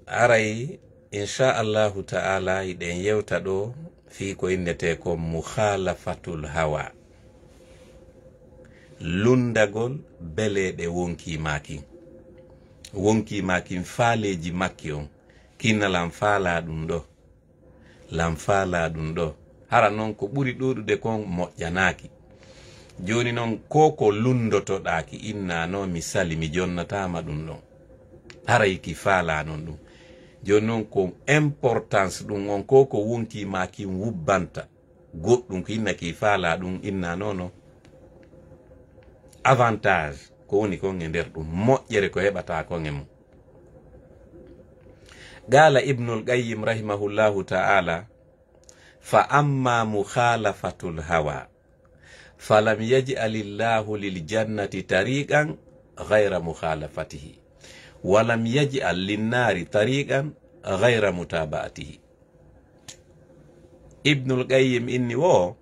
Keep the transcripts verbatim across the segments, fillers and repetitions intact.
Aray, insha Allahu ta'ala, hiɗen yewta ɗo fii ko innetee kon mukhalafatul hawa. Lunndagol beleeɗe wonkii maa kin. Wonkii maa kin, faaleeji makki on. Kinna lan faalaa ɗun ɗo. Lan faalaa ɗun ɗo. Hara non ko ɓuri ɗuuɗude kon moƴƴanaaki. Jooni non, ko ko lunndotoɗaa ki, inna no mi sali, mi jonnataa ma ɗun ɗon. Haray ki faalaa non ɗun. Jooni non, ko importance ɗun on, ko ko wonkii maa kin wubbanta. Goɗɗun ko inna ki faalaa ɗun, inna no no. Avantage ko woni kon e nder ɗun, moƴƴere ko heɓataa kon e mun. Qaala Ibnul Qayyim rahimahullahu ta'ala, "Fa amma mukhalafatul hawa, falam yaj'alillahu lil jannati tariqan ghayra mukhalafatihi, wa lam yaj'al lin nari tariqan ghayra mutaba'atihi." Ibnul Qayyim inni wo,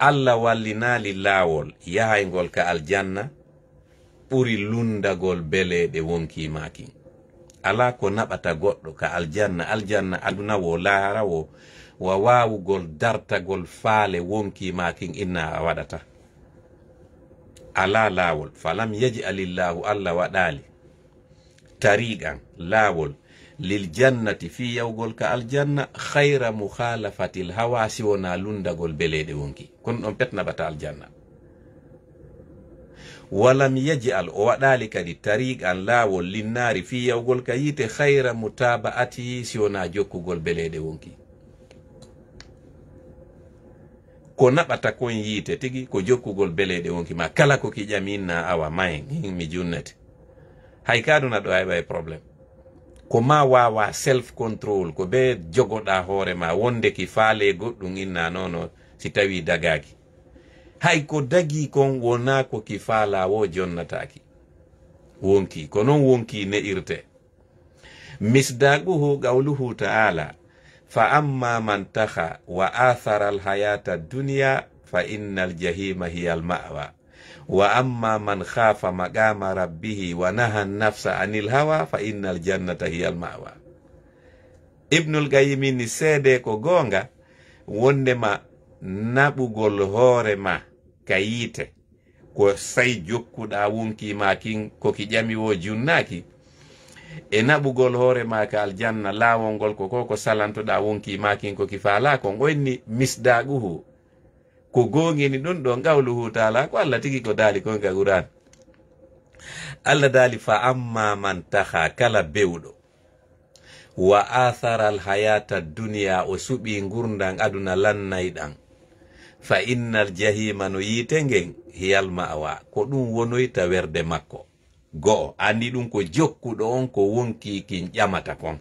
Alla wallinaali laawol yahayngol ka aljanna ɓuri lunndagol beleeɗe wonkii maa kin. Alaa ko naɓata goɗɗo ka aljanna, aljanna aduna wo, laahara wo, wa waawugol dartagol faale wonkii maa kin inna a waɗata. Alaa laawol, falam yaj'alillahu, Alla waɗaali tariqan, laawol, lil jannati, fii yahugol ka aljanna, khayra mukhalafatil hawa, si wonaa lunndagol beleeɗe wonkii. Kono ɗon pet naɓata aljanna. Walam yaj'al, o waɗaali kadi tariqan, laawol, linnaari, fii yahugol ka yiite, khayra mutaba'ati, si wonaa jokkugol beleeɗe wonkii. Ko naɓata kon yiite tigi, ko jokkugol beleeɗe wonkii maa. Kala ko ki ƴami inna awa mayen, hin mi junnete. Hay ka aduna ɗo a heɓay problème. Ko maa waawaa self control, ko bee jogoɗaa hoore maa, wonde ki faalee goɗɗun inna no no, si tawii dagaaki. Hay ko dagii kon wonaa ko ki faalaa wo jonnataaki. Wonkii, ko non wonkii ne'irtee. Misdaquhu qawluhu ta'ala, "Fa amma man taxa wa athara al hayata dunya fa innal jahima hiya al ma'wa. Wa amma man khafa maqama rabbihi wa naha nafsa anil hawa fa innal jannata hiya al ma'wa." Ibnul Qayyim ni seede ko goonga, wonde ma naɓugol hoore ma ka yiite, ko say jokkuɗaa wonkii maa kin, ko ki ƴami wo junnaaki. E naɓugol hoore maa ka aljanna, laawol ngol ko ko, ko salantoɗaa wonkii maa kin, ko ki faalaa kon. O inni misdaquhu. Ko goongini ɗun ɗon qawluhu ta'ala, ko Alla tigi ko daali kon ka Qur'an. Alla daali, "Fa amma man taxa," kala bewɗo. "Wa athara al hayata dunya," o suɓii ngurndan aduna lannayɗan. "Fa innal jahima," no yiite ngen, "hiyal ma'wa," ko ɗun wonoyta werde makko. Go'o, anndi ɗun ko jokkuɗo on ko wonkii kin ƴamata kon.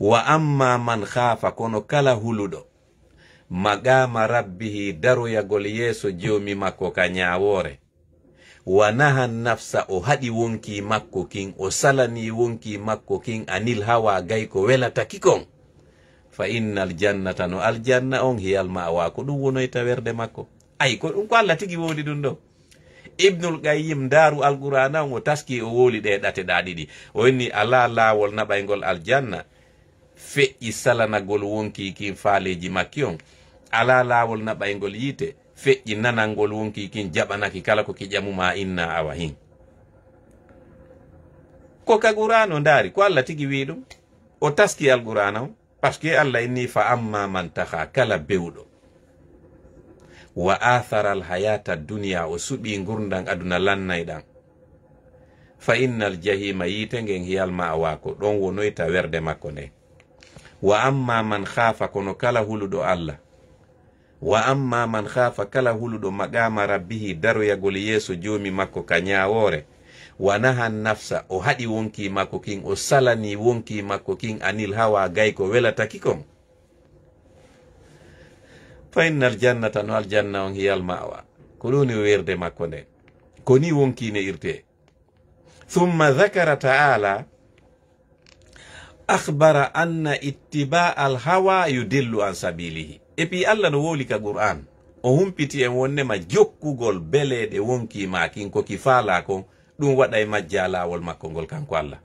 "Wa amma man khafa," kono kala huluɗo, "maqama rabbihi," daroyagol yeeso Joomi makko ka ñaawoore. "Wa naha nafsa," o haɗi wonkii makko kin, o salanii wonkii makko kin, "anil hawa," gay ko welata ki kon. "Fa innal jannata," no aljanna on, "hiyal ma'wa," ko ɗun wonoyta werde makko. Ay, ko ɗun ko Alla tigi wowli ɗun ɗo. Ibnul Qayyim, ndaaru Alqur'aana on, o taski, o wowli ɗee ɗateɗaa ɗiɗi. O inni alaa laawol naɓayngol aljanna feƴƴi salanagol wonkii kin faaleeji makki on. Alaa laawol naɓayngol yiite feƴƴi nanangol wonkii kin jaɓanaki kala ko ki ƴamumaa inna awa hin. Ko ka Qur'aana o ndaari, ko Alla tigi wi'i ɗun. O taski Alqur'aana on. Parce que Alla inni, "Fa amma man taxa," kala bewɗo. "Wa athara al hayata dunya," o suɓii ngurndan aduna lannayɗan. "Fa innal jahima," yiite ngen, "hiyal ma'wa," ko ɗon wonoyta werde makko nden. "Wa amma man khafa," kono kala huluɗo Alla. "Wa amma man khafa," kala huluɗo, "maqama rabbihi," daroyagol yeeso Joomi makko ka ñaawoore. "Wa naha nafsa," o haɗi wonkii makko kin, o salanii wonkii makko kin, "anil hawa," gay ko welata ki kon. "Fa innal jannata," no aljanna on, "hiyal ma'wa," ko ɗun woni werde makko nden. Ko nii wonkii ne'irtee. Thumma dhakara ta'ala akhbara anna ittiba al hawa yudillu an sabilihi. Et puis Alla no wowli ka Qur'an, o humpiti en wonnde ma jokkugol beleeɗe wonkii maa kin ko ki faalaa kon, Ɗum waɗay majja laawol makko ngol kanko Allah.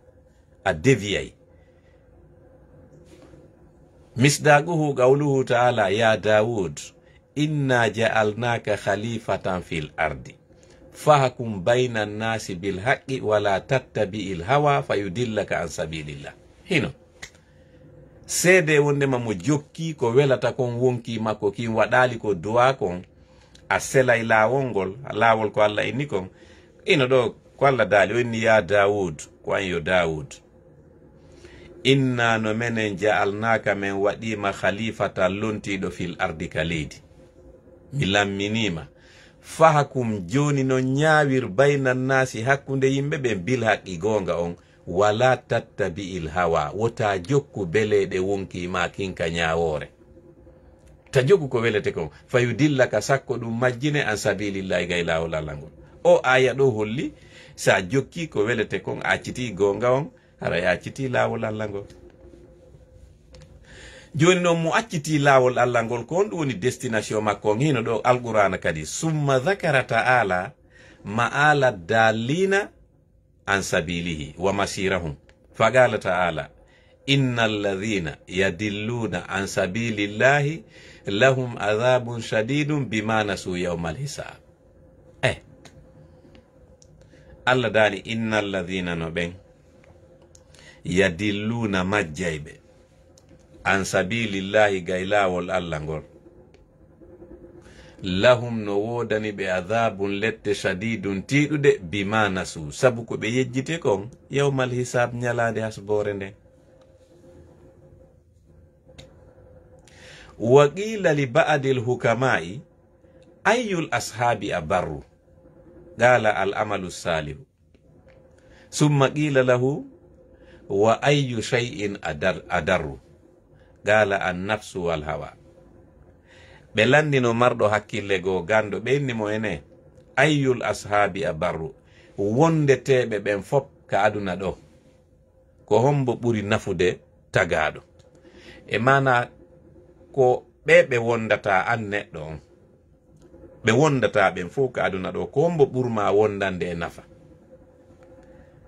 A deviyay. Misdaquhu qawluhu ta'ala, "Ya Dawud, inna ja'alnaka khalifatan fil ardi. Fahkum bayna nasi bil haqqi wala tattabi'il hawa fayudillaka an sabilillah." Hino. Seede wondema mo jokki ko welata kon wonki makko kin waɗali ko duwa kon, a selay laawol ngol, laawol ko Allah inni kon. Ino ɗo ko Allah daali, o inni, "Ya Dawud," ko an yo Dawud. "Inna no menen ja'alnaka men waɗima khalifatan lontiɗo fil ardi ka leydi. Mi lamminima. Fahkum joni non ñaawir bayna nasi hakkunde yimɓe ɓen bil haqqi goonga on. Wala tattabi'il hawa, wota jokku beleɗe wonki ma kin ka ñaawoore. Ta jokku ko welete kon. Fayudillaka sakko ɗum majjine an sabilillahi gay laawol Allah ngol." O aya ɗo holli, sa jokki ko welete kon, a acciti goonga on, hara a acciti laawol Allah ngol. Joni non mo acciti laawol Allah ngol, ko honɗum woni destination makko on? Hino ɗo Alqur'ana kadi. Summa dhakara ta'ala ma'ala dallina an sabilihi wa masirahum. Faqala ta'ala, "Innal ladhina yadilluna an sabilillahi lahum adhabun shadidun bima nasu yawmal hisab." Eh. Allah daali, "Innal ladhina," no ɓen, "yadilluna," majjayɓe, "an sabilillahi," gay laawol Allah ngol. "Lahum," no woodani ɓe, "adhabun," lette, "shadidun," tiiɗude, "bima nasu," sabu ko ɓe yejjiti kon, "yawmal hisab," ñalaande hasboore nden. Wa qila li ba'dil hukama'i, "Ayyul ashabi abarru?" Qala, "Al amalu salihu." Summa qila lahu, "Wa ayyu shay'in adar-, adarru?" Qala, "An nafsu wal hawa." Ɓe landino marɗo hakkille goo ganndo, ɓe inni mo ene, "Ayyul ashabi abarru?" Wondeteeɓe ɓen fop ka aduna ɗo, ko hombo ɓuri nafude tagaaɗo? E maana ko ɓe ɓe wondata an neɗɗo on. Ɓe wondata ɓen fof ka aduna ɗo, ko hombo ɓurma wondande e nafa?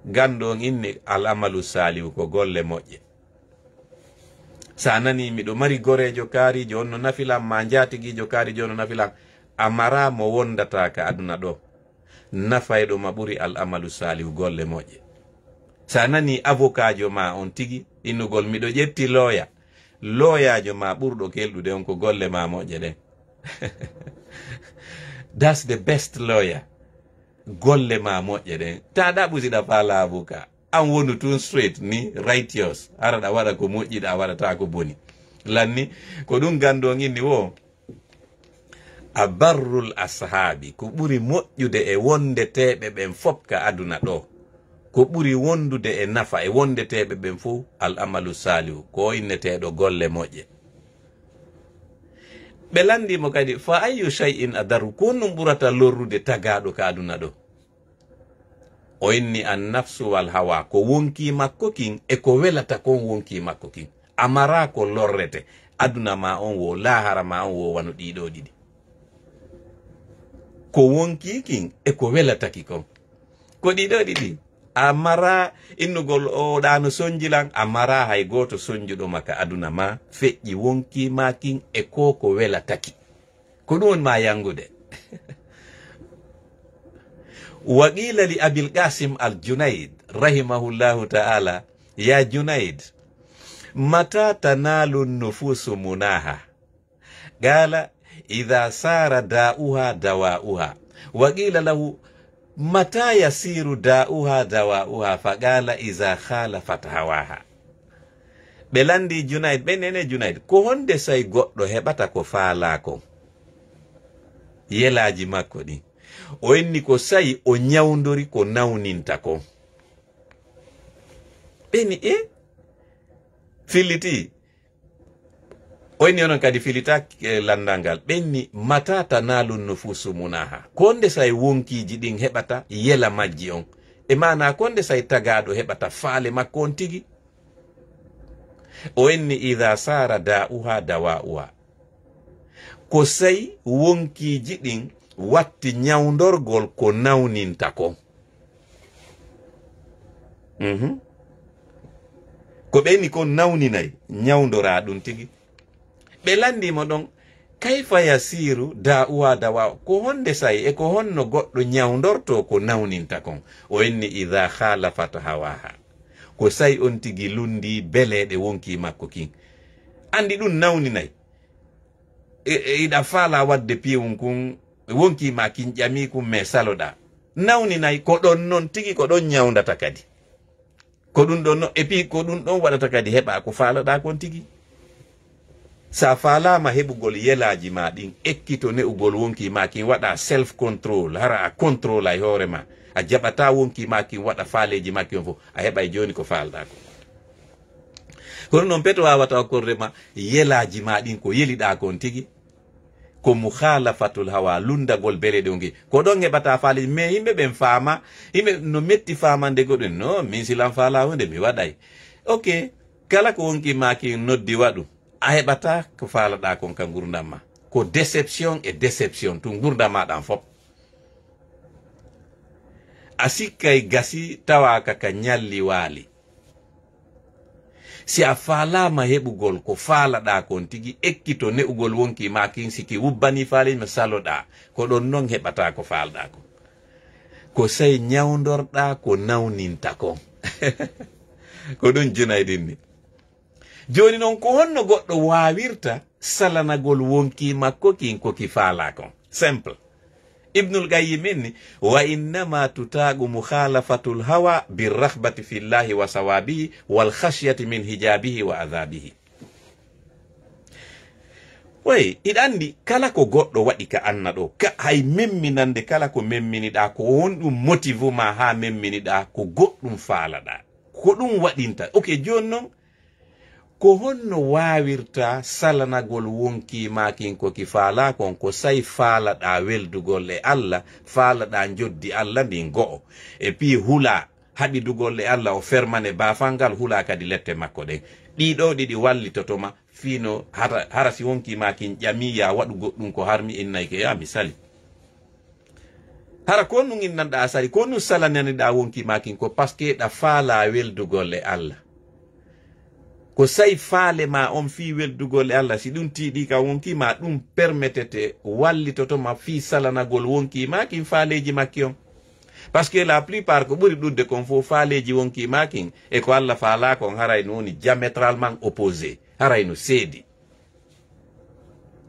Ganndo on inni al amalu salihu ko golle moƴƴe. Sa nani miɗo mari goreejo kaarijo on no nafilan, ma njaatigiijo kaarijo on no nafilan, a mara mo wondata ka aduna ɗo. Nafayɗo ma ɓuri al amalu salihu, golle moƴƴe. Sa nani avocat jo ma on tigi innugol, "Miɗo ƴetti lawyer," lawyerjo ma ɓurɗo kelɗude on ko golle ma moƴƴe ɗen. That's the best lawyer. Golle ma moƴƴe ɗen. Ta ɗaɓɓu si ɗa faala avocat. An wonu tun straight ni, righteous. Hara ɗa waɗa ko moƴƴi, ɗa waɗata ko boni. Lanni, ko ɗum ganndo on inni wo. Abarrul ashaabi, ko ɓuri moƴƴude e wondeteeɓe ɓen fop ka aduna ɗo, ko ɓuri wondude e nafa e wondeteeɓe ɓen fof, al amalu salihu, ko o inneteeɗo golle moƴƴe. Ɓe lanndii mo kadi, "Fa ayyu shay'in adarru?" Ko honɗum ɓurata lorrude tagaaɗo ka aduna ɗo? O inni, "An nafsu wal hawa," ko wonkii makko kin e ko welata kon wonkii makko kin. A maraa ko lorrete, aduna ma on wo, laahara ma on wo, wano ɗii ɗoo ɗiɗi. Ko wonkii kin e ko welata ki kon. Ko ɗii ɗoo ɗiɗi. A maraa innugol, "O ɗa no sonji lan," a maraa hay gooto sonjuɗo ma ka aduna ma, feƴƴi wonkii ma kin e ko ko welata ki. Ko ɗum woni ma yangude. Wa qila li Abil Qasim al Junaid, rahimahullahu ta'ala, "Ya Junaid, mata tanalu nufusu munaha?" Qala, "Idha sara da'uha dawa'uha." Wa qila lahu, "Mata yasiru da'uha dawa'uha?" Fa qala, "Idha khalafat hawaha." Ɓe lanndi Junaid, ɓe nene Junaid, ko honde sayi goɗɗo heɓata ko faalaa kon? Yelaaji makko ɗin. O inni ko sayi o ñawndori ko nawninta kon. Ɓe ni, e? Filliti. O inni onon kadi filita, e, lanndal ngal. Ɓe ni, "Mata tanalu nufusu munaha?" Ko honde sayi wonkiiji ɗin heɓata yela majji on? E maana, ko honde sayi tagaaɗo heɓata faale makko on tigi? O inni, "Idha sara da'uha dawa'uha." Ko sey wonkiiji ɗin watti ñawndorgol ko nawninta kon. Mhm. Ko ɓeyni kon nawninay, ñawndoraa ɗum tigi. Ɓe lanndii mo ɗon, "Kayfa yasiru da'uwa dawa?" Ko honde say e ko honno goɗɗo ñawndorto ko nawninta kon? O inni, "Idha khalafat hawaha." Ko say on tigi lundi beleeɗe wonki makko kin. Anndi ɗum nawninay. E, e, iɗa faala wadde piiwun kun, wonki ma kin ƴami kun, mais saloɗa. Nawninay, ko ɗon non tigi, ko ɗon ñawndata kadi. Ko ɗum ɗon no, et puis ko ɗum ɗon waɗata kadi heɓa ko faalaɗa kon tigi. Sa faalaama heɓugol yelaaji ma ɗin, ekkito ne'ugol wonki ma kin, waɗa self control, hara a control ay hoore ma. A jaɓata wonki ma kin waɗa faaleeji ma kin fof, a heɓay jooni ko faalɗa kon. Kono noon peto wawata okkorde ma yelaaji ma ɗin ko yeliɗa kon tigi. Ko mukhalafatul hawa, lundagol beleɗe on gi. Ko ɗon heɓata faaleeji, mais yimɓe ɓen faama, yimɓe no metti faamande goɗɗum. No, min silan faala hunde, mi waɗay. Ok, kala ko wonki ma kin noddi waɗu, a heɓata ko faalaɗa kon ka ngurdam ma. Ko déception e déception, tun ngurdam ma ɗan fop. A sikkay gasi tawaaka ka ñalli waali. Si a faalaama heɓugol ko faalaɗa kon tigi, ekkito ne'ugol wonki ma kin, si ki wubbani faaleeji ma saloɗa, ko ɗon non heɓata ko faalɗa kon. Ko sey ñawndorɗa ko nawninta kon. Ko ɗum Junaydin ni. Jooni non, ko honno goɗɗo waawirta salanagol wonki makko kin ko ki faalaa kon? Simple. Ibnul Qayyim inni, "Wa innama tutaqu mukhalafatul hawa bir raghbati fillahi wa sawabihi wal khashyati min hijabihi wa adhabihi." Way, iɗa anndi kala ko goɗɗo waɗi ka anna ɗo, ka hay memminande kala ko memminiɗaa, ko honɗum motive ma haa memminiɗaa, ko goɗɗum faalaɗaa. Ko ɗum waɗinta. Ok, jooni non, ko honno waawirta salanagol wonki ma kin ko ki faalaa kon? Ko sey faalaɗaa weldugol e Alla, faalaɗaa njoddi Alla ndin go'o. Et puis hulaa haɓidugol e Alla, o fermane baafal ngal, hulaa kadi lette makko ɗen. Ɗii ɗoo ɗiɗi wallitoto ma fii no hara, hara si wonki ma kin ƴami ya waɗu goɗɗum ko harmi, innayke ya mi sali. Hara ko nun innanɗa a sali, ko nun salananiɗa wonki ma kin ko parce que ɗa faala weldugol e Alla. Ko sey faale ma on fii weldugol e Alla, si ɗum tiiɗi ka wonki ma, ɗum permetete, wallitoto ma fii salanagol wonki ma kin faaleeji makki on. Parce que la plupart ko ɓuri ɗuɗde kon fof faaleeji wonki ma kin e ko Alla faala kon haray no woni diamétralement opposé, haray no seedi.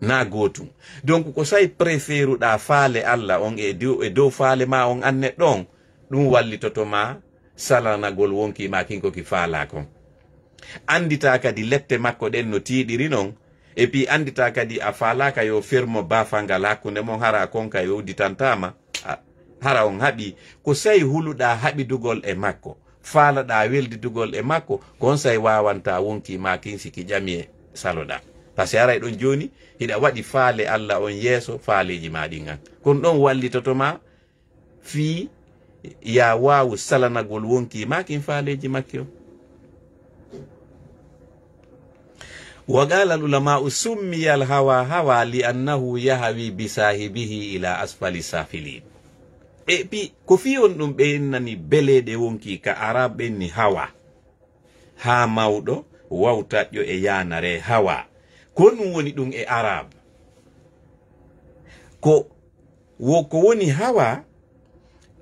Na gootum. Donc ko sey préféruɗa faale Alla on e dow, e dow faale ma on anne ɗon, ɗum wallitoto ma salanagol wonki ma kin ko ki faala kon. Andita kadi lette makko ɗen no tiiɗiri non, et puis andita kadi a faalaaka yo fermo baafal ngal hakkunde mon, hara kon ka yo udditantama, a, hara on haɓi, ko sey huluɗa haɓidugol e makko, faalaɗa weldidugol e makko, kon sey wawanta wonki ma kin si ki ƴami e saloɗa. Parce que haray ɗon jooni, hiɗa waɗi faale Alla on yeeso faaleeji ma ɗin an. Kon ɗon wallitoto ma fii ya waawu salanagol wonki ma kin faaleeji makki on. Wa qala al ulama'u summiya al hawa hawa li annahu yahwi bi sahibihi ila asfali safilin. E pi, ko fii on ɗum ɓe innani beleeɗe wonki ka Arab ɓen ni hawa. Haa mawɗo, waw taƴƴo e yaanare hawa. Ko ɗum woni ɗum e Arab. Ko, wo, ko woni hawa,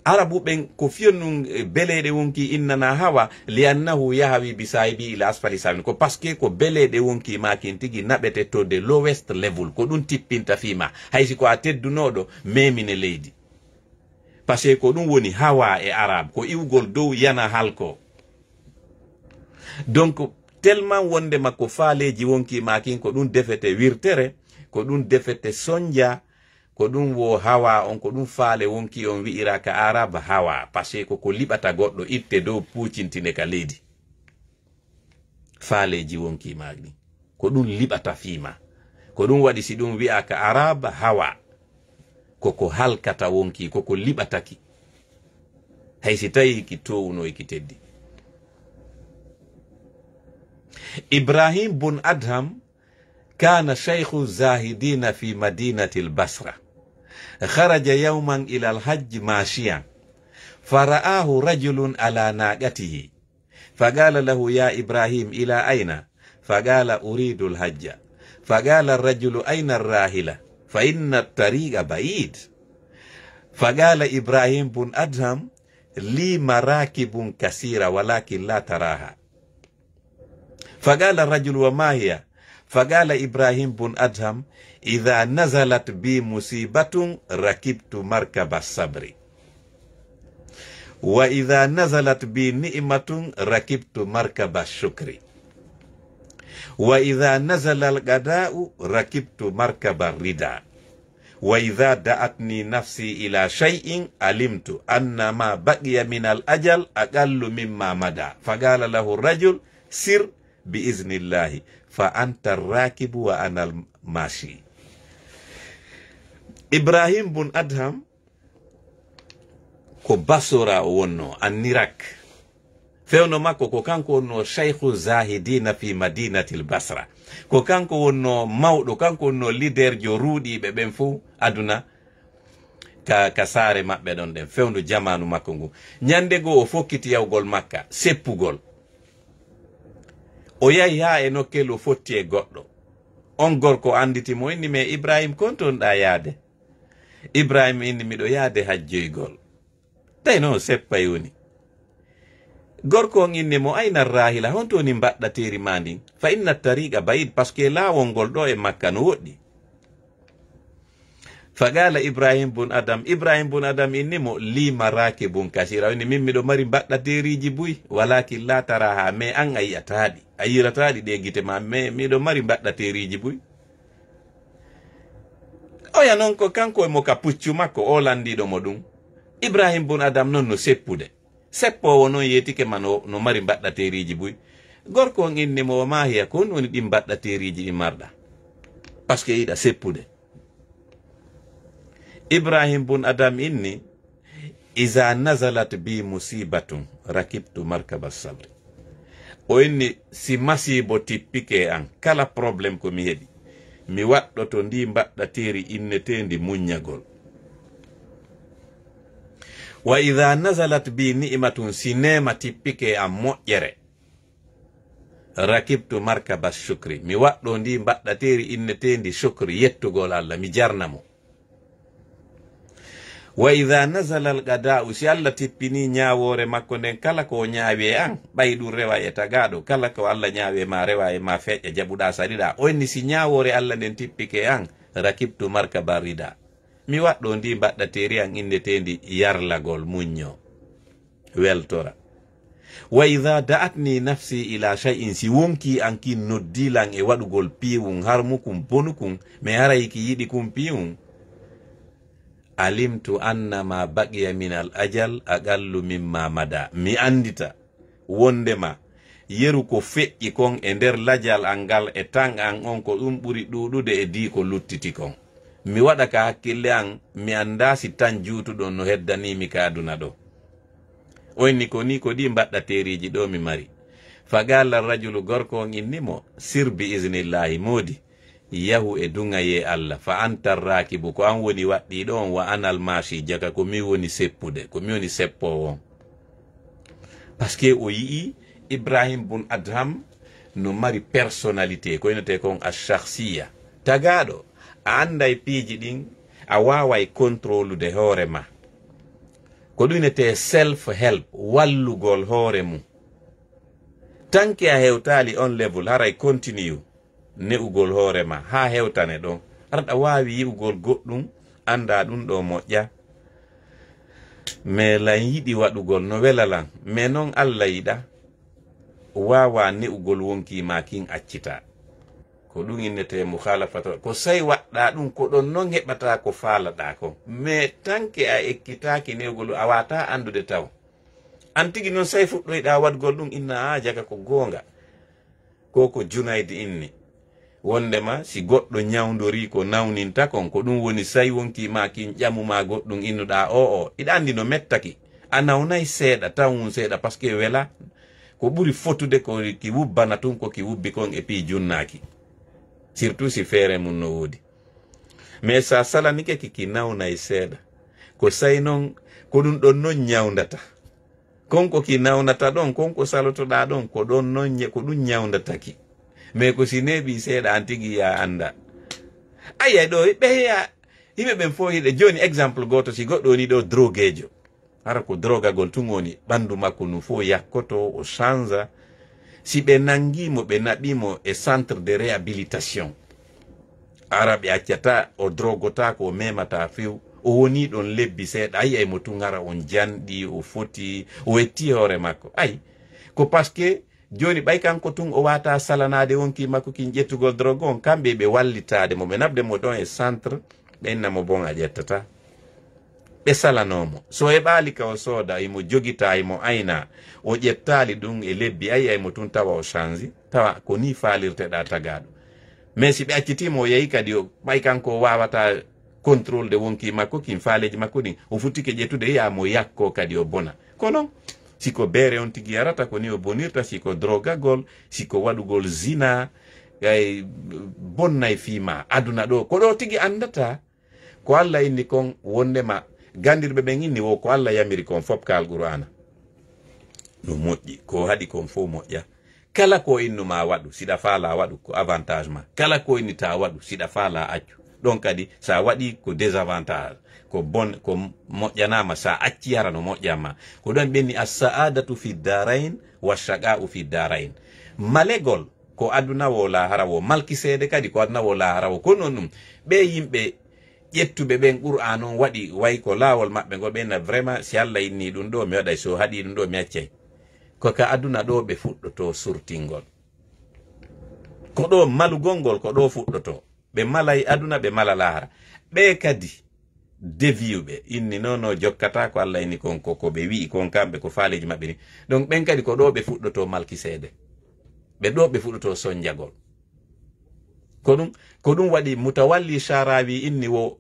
Arabu ɓen ko fiyon ɗum, e, beleeɗe wonki innana hawa, li annahu yahawi bi sahibi ila asfali safilin. Ko parce que ko beleeɗe wonki ma kin tigi naɓete to the lowest level. Ko ɗum tippinta fii ma. Hay si ko a teddunooɗo, memine leydi. Parce que ko ɗum woni hawa e Arab, ko iwgol dow yana halko. Donc, tellement wondema ko faaleeji wonki ma kin, ko ɗum defete wirtere, ko ɗum defete sonja, ko ɗum wo hawa on, ko ɗum faale wonki on wi'ira ka Arab hawa. Parce que ko ko liɓata goɗɗo, itte dow pucintine ka leydi. Faaleeji wonki ma ɗin. Ko ɗum liɓata fii ma. Ko ɗum waɗi si ɗum wi'a ka Arab hawa. Ko ko halkata wonki, ko ko liɓata ki. Hay si tawi ki towuno e ki teddi. Ibrahim bun Adham kana shaykhu zahidina fi madinati al-Basra. Kharaja yawman ila al-hajj mashiyan. Fara'ahu rajulun ala naqatihi. فقال له: يا إبراهيم، إلى أين؟ فقال: أريد الحج. فقال الرجل: أين الراحلة؟ فإن الطريق بعيد. فقال إبراهيم بن أدهم: لي مراكب كثيرة ولكن لا تراها. فقال الرجل: وما هي؟ فقال إبراهيم بن أدهم: إذا نزلت بي مصيبة ركبت مركب الصبر، وإذا نزلت بي نعمة ركبت مركب الشكر، وإذا نزل القضاء ركبت مركب الرضا، وإذا دعتني نفسي إلى شيء علمت أن ما بقي من الأجل أقل مما مضى. فقال له الرجل: سر بإذن الله، فأنت الراكب وأنا الماشي. Ibrahim bun Adham ko Basora o wonno, an Irak. Fewndo makko ko kanko wonno Shaykhu Zahidina fi Madinatil Basra. Ko kanko wonno mawɗo, kanko wonno leader jo ruuɗiiɓe ɓen fof aduna ka, ka saare maɓɓe ɗon ɗen, fewndo jamaanu makko ngu. Ñande goo o fokkiti yahugol Makka, seppugol. O yahi haa e nokkel o fotti e goɗɗo. On gorko annditi mo, inni: "Me Ibrahim, kon ton ɗa yaade?" Ibrahim inni: "Miɗo yaade hajjoygol." Tawi noon seppay woni. Gorko on inni mo: "Ayna rahila, honto woni mbaɗɗateeri ma ndin? Fa inna tariqa ba'id, parce que laawol ngol ɗo e Makka no woɗɗi." Fa qala Ibrahim bun Adam, Ibrahim bun Adam inni mo: "Li marakibun kasira." O inni: "Min miɗo mari mbaɗɗateeriiji buy, walakin la taraha, mais an a yi'ataa ɗi, a yi'irataa ɗi ɗe gite ma, mais miɗo mari mbaɗɗateeriiji buy." Oya noon ko kanko e mo ka puccu makko, o landiiɗo mo ɗum. Ibrahim bun Adam noon no seppude. Seppoowo noon yeetike ma no, no mari mbaɗɗateeriiji buy. Gorko on inni mo: "Wa ma hiya, ko honɗum woni ɗin mbaɗɗateeriiji ɗi marɗa? Parce que yiɗa seppude." Ibrahim bun Adam inni: "Iza nazalat bi musibatun, rakibtu markaba sabri." O inni: "Si masiibo tippike e an, kala problème ko mi heɓi, mi waɗɗoto ndi mbaɗɗateeri inneteendi muññagol. Wa iza nazalat bi ni'matun, si neema tippike e an, moƴƴere, rakibtu markaba shukri, mi waɗɗo ndi mbaɗɗateeri inneteendi shukri, yettugol Allah, mi jarna mo. Wa iza nazala al qada'u, si Allah tippini ñaawoore makko nden, kala ko o ñaawi e an, ɓay ɗum rewa e tagaaɗo, kala ko Allah ñaawi e ma, rewa e ma, feƴƴa, jaɓuɗa, saɗiɗa." O inni: "Si ñaawoore Allah nden tippike e an, rakibtu markaba rida, mi waɗɗo ndi mbaɗɗateeri an inneteendi yarlagol, muñño, weltora. Wa iza da'atni nafsi ila shay'in, si wonkii an kin noddii lan e waɗugol piiwun, harmukun, bonukun, mi haray ki yiɗi kun piiwun, alimtu anna ma baqiya min al ajal aqallu mimma mada." Mi andita wondema yeru ko feƴƴi kon e nder lajal an ngal e tan an on, ko ɗum ɓuri ɗuuɗude e dii ko luttiti kon. Mi waɗa ka hakkille an, mi anndaa si tan juutuɗon no heddanii mi ka aduna ɗo. O inni: "Ko nii, ko ɗii mbaɗɗateeriiji ɗo mi mari." Fa qala rajulu, gorko on inni mo: "Sir bi iznillahi, moodi, yahu e duŋayee Allah. Fa anta rakibu, ko an woni waɗɗiiɗo on, wa anal mashi, jaka ko min woni seppude, ko min woni seppoowo on." Parce que o yi'i Ibrahim bun Adham no mari personnalité, ko innetee kon ash-shakhsiya. Tagaaɗo, a annday piiji ɗin, a waaway contrôlude hoore ma. Ko ɗum innetee self help, wallugol hoore mum. Tanke a hewtaali on level, haray continue ne'ugol hoore ma haa hewtane ɗon. Aɗa waawi yi'ugol goɗɗum, anndaa ɗum ɗo moƴƴa. Mais lan yiɗi waɗugol no wela lan, mais non Allah yiɗa. Waawa ne'ugol wonkii ma kin accita. Ko ɗum innetee mukhalafata. Ko say waɗɗa ɗum, ko ɗon non heɓata ko faalaɗa kon. Mais tanke a ekkitaaki ne'ugol, a waawataa anndude taw. An tigi non say fuɗɗoyɗa waɗugol ɗum, inna a jaka ko goonga. Ko ko Junayd inni. Wondema si goɗɗo ñawndorii ko nawninta kon, ko ɗum woni say wonkii ma kin ƴamu ma goɗɗum innuɗa o, o. Iɗa anndi no mettaki. A nawnay seeɗa, tawun seeɗa, parce que wela. Ko ɓuri fotude ko ki wubbana tun, ko ki wubbi kon e pii junnaaki. Surtout si feere mum no woodi. Mais sa salanike ki, ki nawnay seeɗa. Ko say non, ko ɗum ɗon non ñawndata. Kon ko ki nawnata ɗon, kon ko salotoɗaa ɗon, ko ɗon non ñe-, ko ɗum ñawndataki. Mais ko si neeɓii seeɗa, an tigi ya annda. Ayya, ɗo ɓe heya, yimɓe ɓen fof hiɗe. Jooni, exemple gooto, si goɗɗo woni ɗo drogeejo, hara ko drogagol tun woni ɓanndu makko ndun fof yakkoto, o change. Si ɓe nanngi mo, ɓe naɓi mo e centre de réhabilitation, hara ɓe accata, o drogotaako, o memataa few. O woni ɗon lebbi seeɗa, a yi'ay mo tun hara on janɗi, o foti, o etti hoore makko. Ay, ko parce que jooni ɓay kanko tun o waawataa salanaade wonkii makko kin ƴettugol drogue on, kamɓe ɓe wallitaade mo, ɓe naɓde mo ɗon e centre, ɓe inna mo bon a ƴettataa. Ɓe salanoo mo. So heɓaali ka o sooda, himo jogita, himo ayna, o ƴettaali ɗum e lebbi, a yi'ay mo tun tawa o change, tawa ko nii faalirteɗaa tagaaɗo. Mais si ɓe accitii mo o yahi kadi, o, ɓay kanko o waawataa contrôle de wonkii makko kin, faaleeji makko ɗin, o futtike ƴettude, yi'aa mo yakkoo kadi o bona. Ko non, si ko beere on tigi yarata, ko nii o bonirta, si ko drogagol, si ko waɗugol zina, ay, bonnay fii maa. Aduna ɗo, ko ɗo tigi anndataa. Ko Alla inni kon wondema, gandirɓe ɓen inni wo ko Alla yamiri kon fop ka Alqur'aana. No moƴƴi, ko haɗi kon fof moƴƴa. Kala ko innu ma waɗu, siɗa faala waɗu, ko avantage ma. Kala ko inni ta waɗu, siɗa faala accu. Ɗon kadi, sa waɗi ko désavantage, ko bon, ko moƴƴanama, sa acci hara no moƴƴan ma. Ko ɗon ɓenni as-sa'adatu fi darain wa shaqa'u fi darain. Malegol ko aduna wo lahara wo, malki seede kadi ko aduna wo lahara wo. Ko non ɗum, ɓe yimɓe ƴettuɓe ɓen Qur'an on waɗi way ko laawol maɓɓe ngol, ɓe na vraiment, si Allah inni ɗum ɗo, mi waɗay, so haɗi ɗum ɗo, mi accay. Ko ka aduna ɗo ɓe fuɗɗoto surtingol. Ko ɗo malugol ngol, ko ɗo fuɗɗoto. Ɓe malay aduna, ɓe mala lahara. Ɓe kadi, deviyuɓe, inni no, no jokkata ko Allah inni kon, ko, ko ɓe wi'i kon kamɓe, ko faaleji maɓɓe ni. Donc ɓen kadi ko ɗo ɓe fuɗɗoto malki seede. Ɓe ɗo ɓe fuɗɗoto sonjagol. Ko ɗum, ko ɗum waɗi Mutawalli Sharawi inni wo,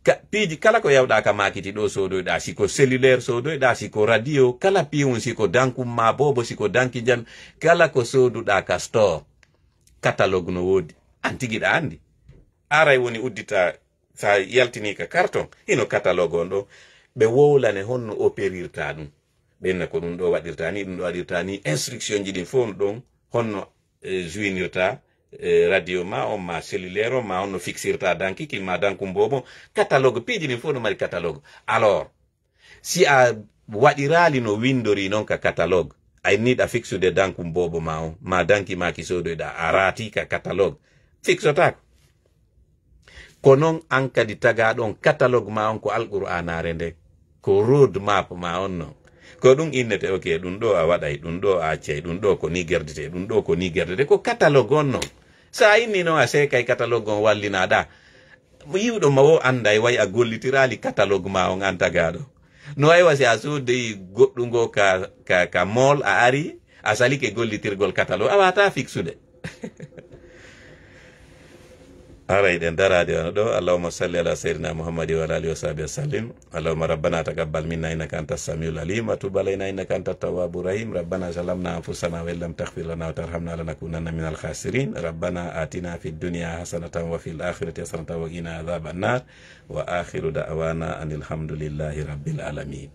ka, piiji kala ko yawɗa ka makiti ɗo soodoyɗa, si ko cellulaire soodoyɗa, si ko radio, kala piiwun, si ko dankum ma bobo, si ko danki jan, kala ko sooduɗa ka store, catalogue no woodi. An tigi ɗa andi. Aray woni uddita, sa yaltini ka carton, hino catalogue on ɗo. Ɓe wowlane honno opérirta ɗum. Ɓenna ko ɗum ɗo waɗirta ni, ɗum ɗo waɗirta ni, instruction ji ɗin fof no ɗon, honno, eh, jouinirta, eh, radio ma on, ma cellulaire on, ma honno fixirta danki kin, ma dankum bobo, catalogue, piiji ɗin fof no mari catalogue. Alors, si a waɗiraali no windori non ka catalogue, ay ni ɗa fixude dankum bobo ma on, ma danki ma ki soodoyɗa, a raati ka catalogue, fixotaako. Ko non an kadi tagaɗon catalogue ma on ko Alqur'aanaare nden, ko road map ma on non. Ko ɗum innete, ok, ɗum ɗo a waɗay, ɗum ɗo a accay, ɗum ɗo ko ni gerdete, ɗum ɗo ko ni gerdete, ko catalogue on non. Sa inni non a seekay catalogue on wallinaɗa. Mo yiwɗo ma wo anday way a gollitiraali catalogue ma on an tagaɗo. No waywa si a soodey goɗɗungo ka, ka, ka mall a ari, a salike gollitirgol catalogue, a wata fixude. Haray ɗen daraade wano ɗo. Allahumma salli ala sayyidina Muhammadi wa ala alihi wa sahbihi wa sallim. Allahumma rabbana taqabbal minna innaka anta samiul alim wa tub alaina innaka anta tawwabu rahim. Rabbana zalamna anfusana wa illam taghfir lana wa tarhamna lanakunanna minal khasirin. Rabbana atina fid dunya hasanatan wa fil akhirati hasanatan wa qina adhaban nar. Wa akhiru da'wana anil hamdulillahi rabbil alamin.